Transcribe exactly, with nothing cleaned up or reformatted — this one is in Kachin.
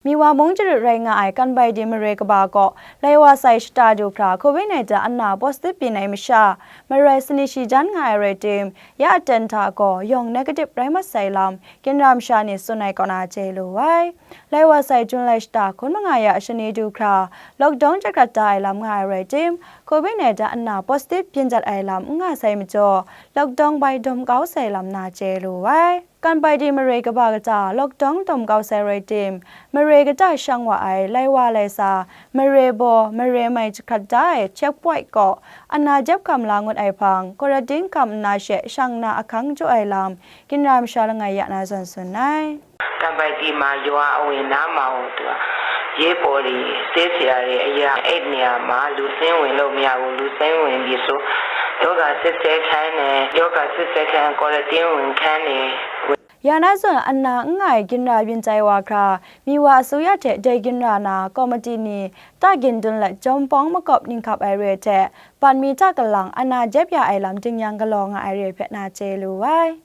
Miwa mung jarit rai nga ai Kanbaidi mare kaba kaw lai wa sai shata du hkra Covid nineteen ana positive byin ai masha, marai sani shi jan nga ai rai tim, ya aten hta gaw yawng negative rai mat sai lam, ginra masha ni tsun ai kaw na chye lu ai. Lai wa sai Jun lai shata hkun manga ya shani du hkra, lockdown jahkrat da ai lam nga ai rai tim, Covid nineteen ana positive byin jat ai lam n nga sai majaw, lockdown bai dum kau sai lam na chye lu ai. Kanbaidi mare kaba kata lockdown dum kau sai rai tim, mare kata shang wa ai lai wa lai sa, mare baw, mare mai jahkrat da ai checkpoint kaw, ana jep hkam la ngut ai hpang, quarantine hkam nna she shang na ahkang jaw ai lam, ginra masha langai ya na zawn tsun ai. ကန်ပိုက်တီမှာ ရွာအဝင်နားမှာကိုသူကရေးပေါ်တွေ၊ ဆေးဆရာတွေအရာအဲ့နေရာမှာလူသင်းဝင်လို့မရဘူး၊ လူသင်းဝင်ပြီဆိုယောဂါစစ်ဆေးခိုင်းတယ်၊ ယောဂါစစ်ဆေးခိုင်းရင် quarantine ဝင်ခိုင်းတယ်။ Ya na zawn ana n nga ai ginra byin jai wa hkra, Miwa asuya hte dai ginra na kawmati ni ta gin dun let jawm pawng makawp ninghkap ai re hte, ban mi ta kalang ana jep ya ai lam dingyang galaw nga ai re hpe na chye lu ai.